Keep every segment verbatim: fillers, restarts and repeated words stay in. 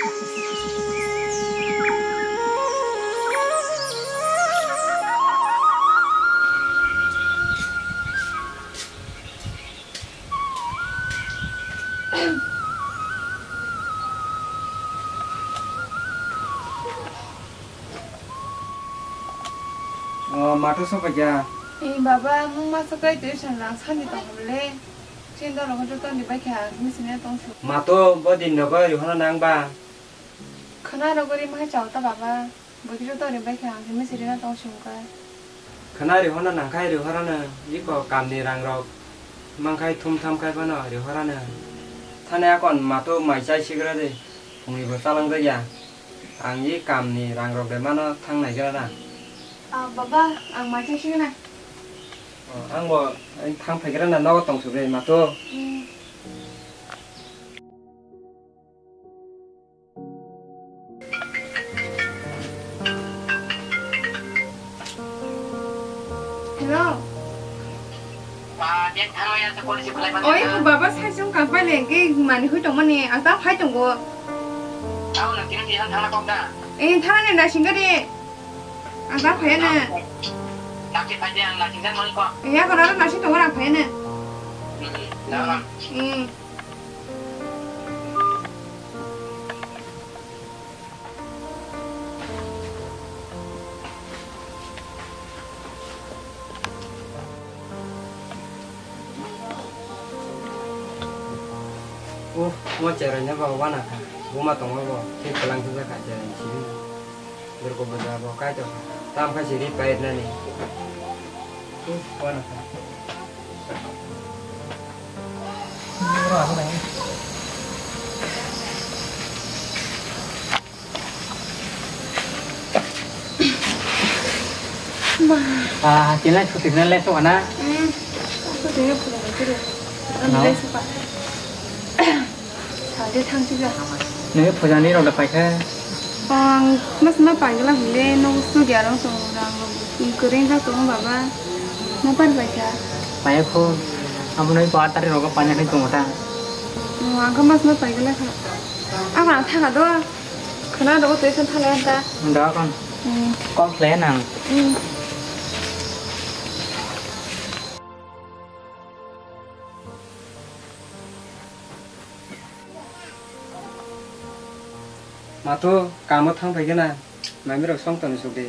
O, mato sopaikha. Ei baba, mung masa kai twi san rang sani tong le. Chin dolo hojo ton di bai kha, mi sine tong su. Mato, bo din nogo rihona nang ba. Khana rogori mai chao ta baba. Bo kisa tori bai kha, ang khe misi rina tong sung kha. Khana rihona nang khai rihorano, iko kamni rang rok mang khai thum tham khai phano rihorano. Thani akon mato mai chai sigra de, phungni bo chalang jakya. Ang i kamni rang rok de mano thang nai gra na. Ah, baba, ang mai chai signa. O, ang bo, ang thang phai gra na, nogo tong su de mato. Hmm. Hello. Oi, baba, sai sung kampai le, ke mani hui tongmani, ang ta phai tongo. Eh, thana ne na singari. Ang ta phai na. Eh, ya kono na sing tongo, ang phai na. Eh. Uff, mo cherai na ba wana kha. Buma tongo bo, thik kwlang thajak kha cherai simi. Durgo bwdra bo kaitor tam kha siri pair nani. Uff, wana kha. Ah, tinai sutik na lesu ana. Hmm, sutik na pura pura. Ano? Lesu pa. Thangde thangsiga. Nini phujani rok da paikha? Ang mas ma paigla hile no sugi arong tong rang rok. Kering jak tong baba. Ma par paikha. Paikho. Amo noi ko aat tarikh rogo paina khai tongo ta. Ang kha mas ma paigla kha. Ang ang thanga do. Khana do tei san thala ta. Da kon. Hmm. Kok le nang. Hmm. Mato, kamo thang phai gana, mami rok song toni suk de.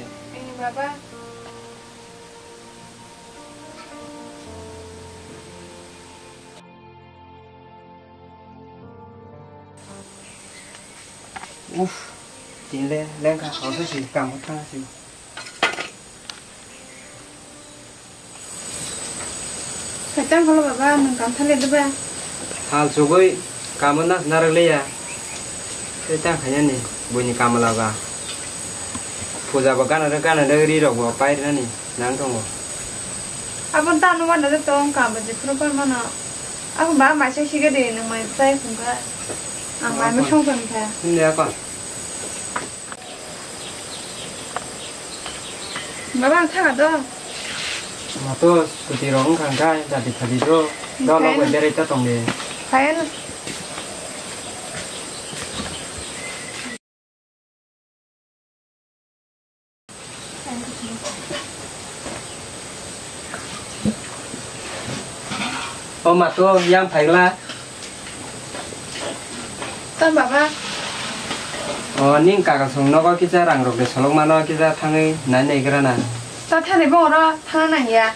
Baba. Uff, tinle lengkha, hausa si, kamo thang si. Khaitang kholo baba, nwng kam thale deba? Hal sugui, kamo nas narwk liya. Khaitang khainani, buini kamala ba. Puja bo gana rw, gana rw, ri rok bo pai rwnani nang tongo. Abo tamo wana rw tong, kam bo jephuru pai mano. Abo ba maisa sige de, nwng mai bwsai phung kha. Ang mai ma song tong kha. Hindi ako. Baba, ang thanga do. Mato, suti rok wngkha, wngkha, jadi thadi do. Dolo bai berai ta tong de. Kaya na. O mato, yang phaigla. Ton baba. O, ning kaka song nogo kisa rang rok de solok mano kisa thangwi nai nai gra na. Ta thani bo oro thana nang ya.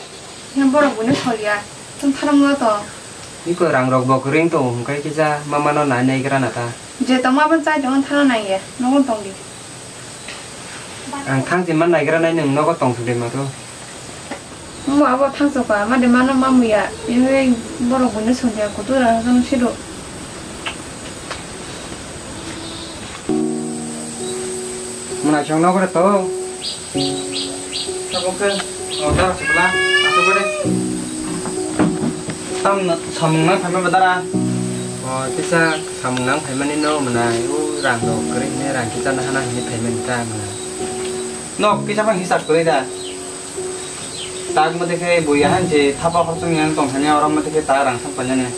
Yang borok buino sol ya. Tong tharam no to. Iko rang rok bo kwrwng tongo hwnkhe kisa mama no nai nai gra na ta. Je tongma bo chai tong thana nang ya. Nogo tong di. Ang thang si man nai gra nai nwng nogo tong suk de mato. Mo abo thangchok ka, ma de mano ma muya. Yungwi borok buino songya kutu ra jang sido. Muna chong nokre to. Abo khe order sibla, asuk de. Tam samung nang phaima badara. O kisa samung nang phaimani no mwnai, u rang rok kwrwi hwnwi rang kisa nahana hwnwi phaimani ta mwnai. Nok kisa phang hisab kwrwi da. Tak mate khe buya han je thapa khorchong yang tong thani oro mate khe ta rang sam painani.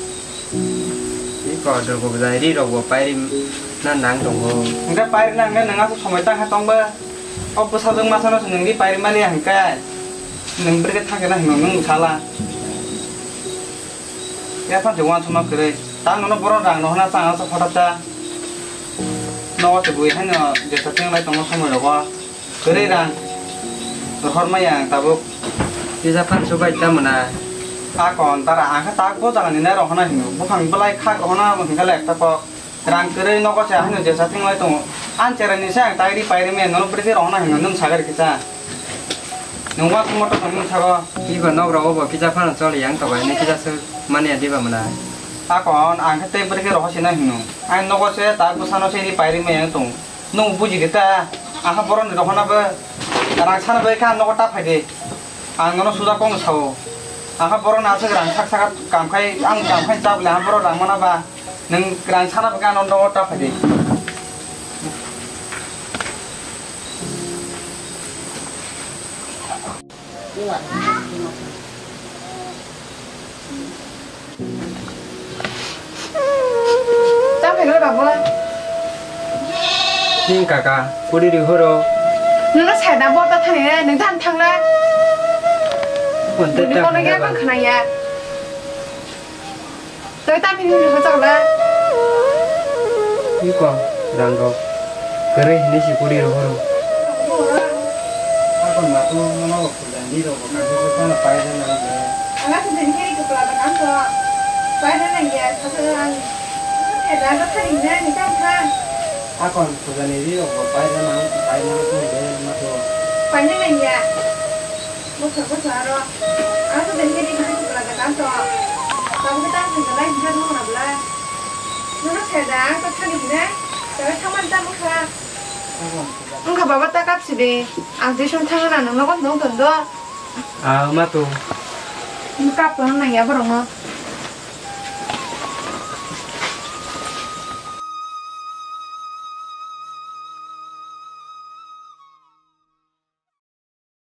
Iko dorgo bwlai ri rok bo pairi Na nang tongo. Hwnkhe pairina hwnkhe nwng aswk somoi tangkha tongba? O bwsajwk masano se nwng ri pairi maliya hwnkhe nwng bwrwikhe thangkhe na hino nwng sala. Yaphan se uansukma kwrwi. Ta nono bohrok rang rohorna chang aswk hothat cha. Nogo se bui haino jesa thenglai tongo somoi rogo. Kwrwi rang rohor maya ang tabuk. Kisa phan subai ta mwnai. Akon dara ang khe tak bo jaga ni nai rohorna hino. Buphang bwlai khak rohorna hwnkhe le ekta kok. Rang kwrwi nogo se haino jesa thinglai tongo. Ang cherai ni se ang tai ri pai ri me nono bwrwi khe rohorna hino nwng sagari kisa. Nwng wa motor nwng sago. Ibo nok rogo bo kisa phano choli yang to bai ne kisa se mani adiba mwnai. Akon ang khe tei bwrwi khe rohor sina hino. Ang nogo se tak bwsano se ri pai ri me yang tongo. Nwng buji de ta, aha borok ni rohorna bo rang sana bai kha nogo ta phai de. Ang nono suja kong sao. Aha borok na aswk rang sak saka kam khai, ang kam khai chap le, aha borok rang mana ba, nwng rang sana bai kha nogo ta phai de. Tamo khe babu? Ning kaka, kuri ri horo. Nono saida bota thani re, nung than thang na. Hon te Bini ta kono phai ya ba. Bang khna ya. Toi tamo khe nung hochak le. Iko, rang rok. Kwrwi hinwi si kuri ri horo. Ako na tu nono. Jani rok bo kami ko tang pai rana le. Ala se jani khe ko pla da kam to. Pai rana ya, sa sa ang. Ko the da ko thari na ni kam kha. Akon ko jani ri rok bo pai rana, pai rana ko le ma to. Pai rana ya. Bo sa bo sa ro. Ala se jani khe ko pla da kam to. Ka bo tang thang lai ha no na bla. No na sa da ko thari na. Sa thang man ta mo kha. Akon ko jani. Wngkha baba ta kapsi de. Ang tuition thangna nungno kok nung ton do. Ah, ma to. Kap to nang ya borok no.